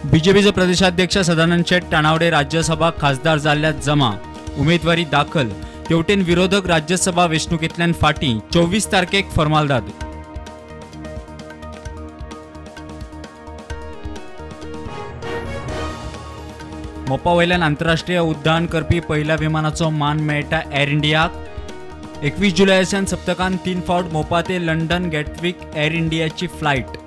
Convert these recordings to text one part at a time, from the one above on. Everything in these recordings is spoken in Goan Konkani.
बीजेपीचो प्रदेशाध्यक्ष सदानंद शेट तानावडे राज्यसभा खासदार जाल्ल्या जमा, उमेदवारी दाखल. तेवटेन विरोधक राज्यसभा वेंचणुकेंतल्यान फाटीं, 24 तारखेक फॉर्मालदाद. मोपा वयल्यान आंतरराष्ट्रीय उड्डाण करपी पहिल्या विमानाचो मान मेळटा एअर इंडियाक. 21 जुलयाच्यान सप्तकान 3 फावट मोपा ते लंडन गॅटविक एअर इंडियाची फ्लायट.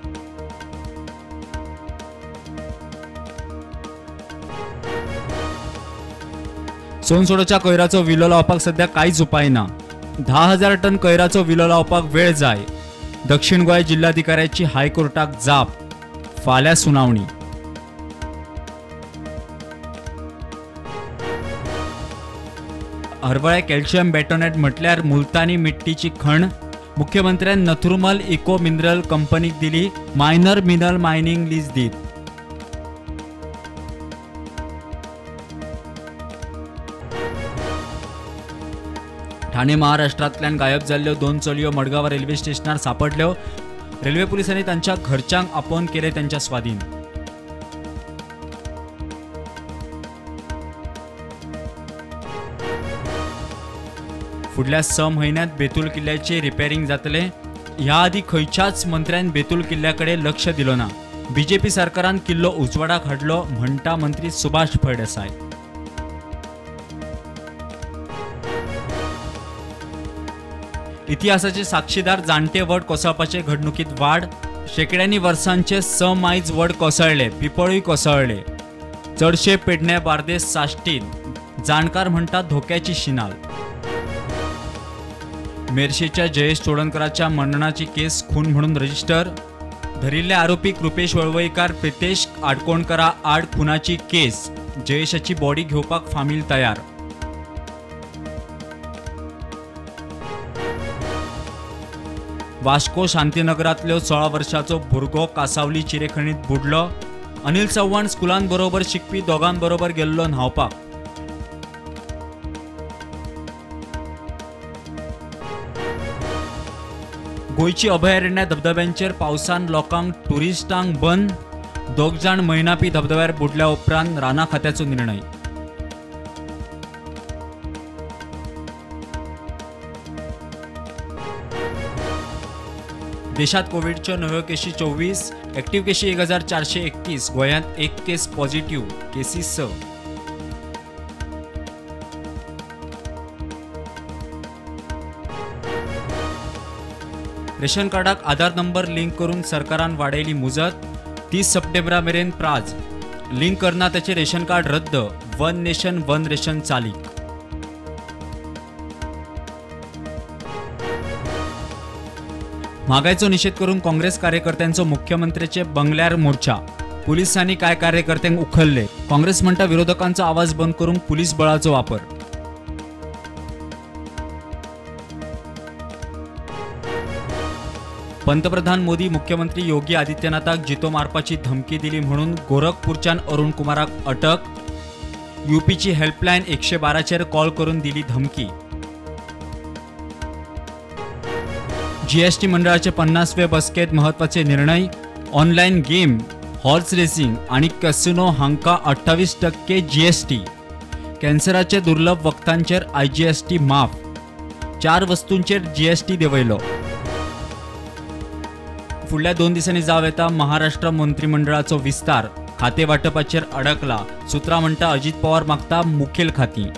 सोनसोडोच्या कोयराचो विलो लावपाक सध्या कांयच उपाय ना. 10,000 टन कोयराचो विलो लावपाक वेळ जाय. दक्षिण गोंय जिल्हाधिकाऱ्याची हायकोर्टाक जाप. फाल्यां सुनावणी. हरवळे कॅल्शियम बेटोनेट म्हटल्यार मुलतानी मिट्टीची खण. मुख्यमंत्र्यान नथुरमल इको मिनरल कंपनीक दिली मायनर मिनरल मायनिंग लीज दीत. ठाणे महाराष्ट्रांतल्यान गायब जाल्ल्यो 2 चलयो मडगांव रेल्वे स्टेशनार सापडल्यो. रेल्वे पुलिसांनी तांच्या घरच्यांक आपोवन केले तांच्या स्वाधीन. फुडल्या 6 म्हयन्यांत बेतूल किल्ल्याचे रिपेरींग जातले. ह्या आदी खंयच्याच मंत्र्यान बेतूल किल्ल्याकडे लक्ष दिलो ना. बीजेपी सरकारान किल्लो उजवाडाक हाडलो म्हणटा मंत्री सुभाष फळदेसाय. इतिहासाचे साक्षीदार जाणटे वड कोसळपाचे घडणुकीत वाड. शेकड्यांनी वर्सांचे 6 मायज वड कोसळ्ळे, पिपळूय कोसळ्ळे. चडशे पेडणे बार्देस साश्टीन. जाणकार म्हणटा धोक्याची शिनाल. मेरशेच्या जयेश चोडणकराच्या मरणाची केस खून म्हणून रजिस्टर. धरिल्ले आरोपी कृपेश वळवईकार, प्रितेश आडकोणकरा आड खुनाची केस. जयेशाची बॉडी घेवपाक फामील तयार. वास्को शांतीनगरांतल्यो 16 वर्षाचो भुरगो कासावली चिरेखणीत बुडलो. अनिल चव्हाण स्कुलांबरोबर शिकपी दोगांबरोबर गेल्लो न्हावपाक. गोंयची अभयारण्या धबधब्यांचेर पावसान लोकांक टुरिस्टांक बंद. 2 जाण मैनापी धबधब्यार बुडल्या उपरांत राना खात्याचो निर्णय. देशात कोविडच्यो नव्यो केशी 24, एक्टिव्ह केशी 1431, गोंयांत 1 केस पॉझिटिव्ह, केसी 6. रेशन कार्डाक आधार नंबर लिंक करून सरकारान वाडयली मुजत. 30 सप्टेंबरा मेरेन प्राज. लिंक करना त्याचे रेशन कार्ड रद्द. वन नेशन वन रेशन चालीक. म्हागायचो निषेध करून काँग्रेस कार्यकर्त्यांचो मुख्यमंत्र्याचे बंगल्यार मोर्चा. पुलिसांनी काय कार्यकर्त्यांक उखल्ले. काँग्रेस म्हणटा विरोधकांचो आवाज बंद करूंक पुलीस बळाचो वापर. पंतप्रधान मोदी मुख्यमंत्री योगी आदित्यनाथाक जितो मारपाची धमकी दिली म्हणून गोरखपूरच्यान अरुण कुमाराक अटक. यूपीची हेल्पलायन 112चेर कॉल करून दिली धमकी. जीएसटी मंडळाचे 50वे बसकेत महत्वाचे निर्णय. ऑनलायन गेम, हॉर्स रेसिंग आणि कॅसिनो हांकां 28% जीएसटी. कॅन्सराचे दुर्लभ वखदांचेर आयजीएसटी माफ. 4 वस्तूंचेर जीएसटी देंवयलो. फुडल्या 2 दिसांनी जावं येता महाराष्ट्र मंत्रिमंडळाचो विस्तार. खाते वाटपाचेर अडकला. सूत्रां म्हणटा अजित पवार मागता मुखेल खाती.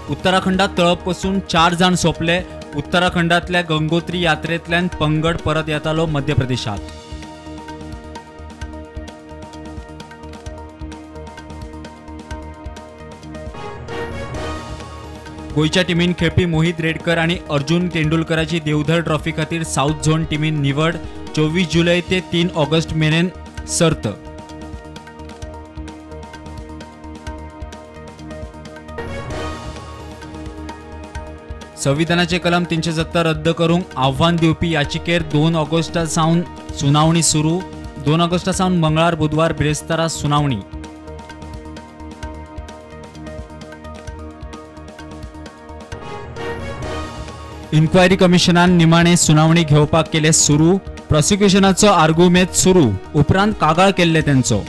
उत्तराखंडात तळप कोसळून 4 जाण सोंपले. उत्तराखंडातल्या गंगोत्री यात्रेंतल्यान पंगड परत येतालो मध्य प्रदेशात. गोंयच्या टिमीन खेळपी मोहित रेडकर आनी अर्जुन तेंडुलकराची देवधर ट्रॉफी खातीर साऊथ झोन टिमीन निवड. 24 जुलय ते 3 ऑगस्ट मेरेन सर्त. संविधानाचे कलम 370 रद्द करूंक आव्हान दिवपी याचिकेर 2 ऑगस्टा सावन सुनावणी सुरू. 2 ऑगस्टा सावन मंगळार, बुधवार, बिरेस्तारा सुनावणी. इन्क्वायरी कमिशनान निमाणे सुनावणी घेवपाक केले सुरू. प्रॉसिक्युशनाचो आर्गुमेंत सुरू. उपरांत कागाळ केल्ले तेंचो.